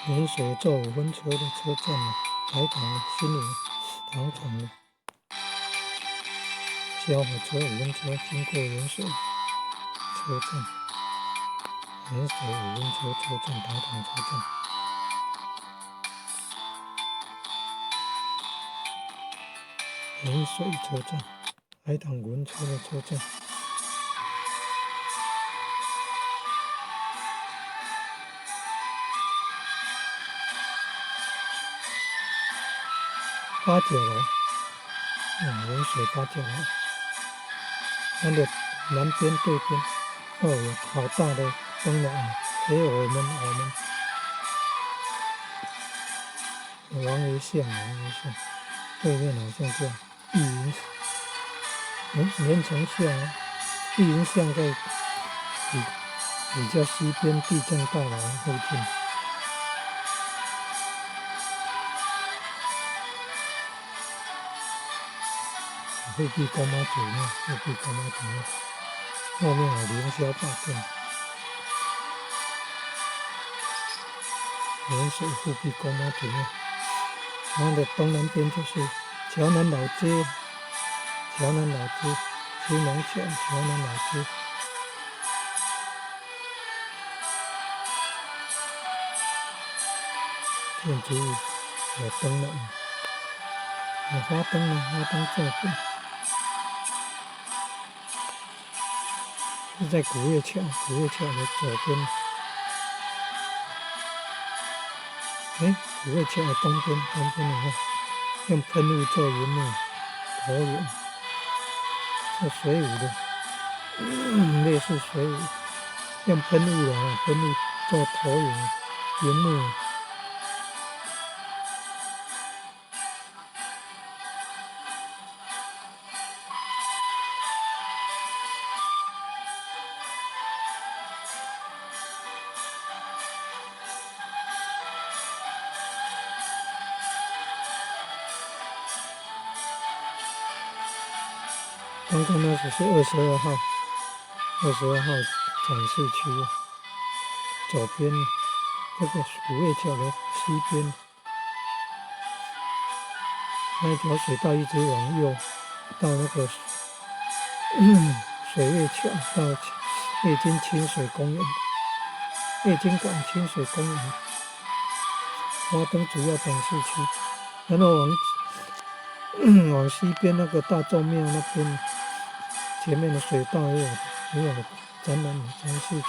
盐水坐五分车的车站了，台糖的新营糖厂的小火车五分车经过盐水车站，盐水五分车车站，台糖车站。盐水车站，台糖五分车的车站。八角楼，盐水八角楼，它的南边对边，哦，有好大的灯笼，还有我们王爷像，王爷像，对面好像叫玉云，连城像，玉云像在比较西边地政大楼附近。富贵公妈祖庙，富贵公妈祖庙，后面有凌霄大殿，盐水富贵公妈祖庙，它的东南边就是桥南老街，桥南老街，青龙桥，桥南老街，建筑物有灯笼，有花灯呢，花灯这边。是在古月桥，古月桥的左边。哎，古月桥的东边，东边你看，用喷雾做云幕投影，做水舞的，类似水舞，用喷雾的啊，喷雾做投影云幕。刚刚那只是二十二号，二十二号展示区，左边这个古月桥的西边，那一条水道一直往右到那个水月桥，到夜间清水公园、夜间港清水公园，花灯主要展示区，然后往西边那个大众庙那边。前面的水道也有展览展示区。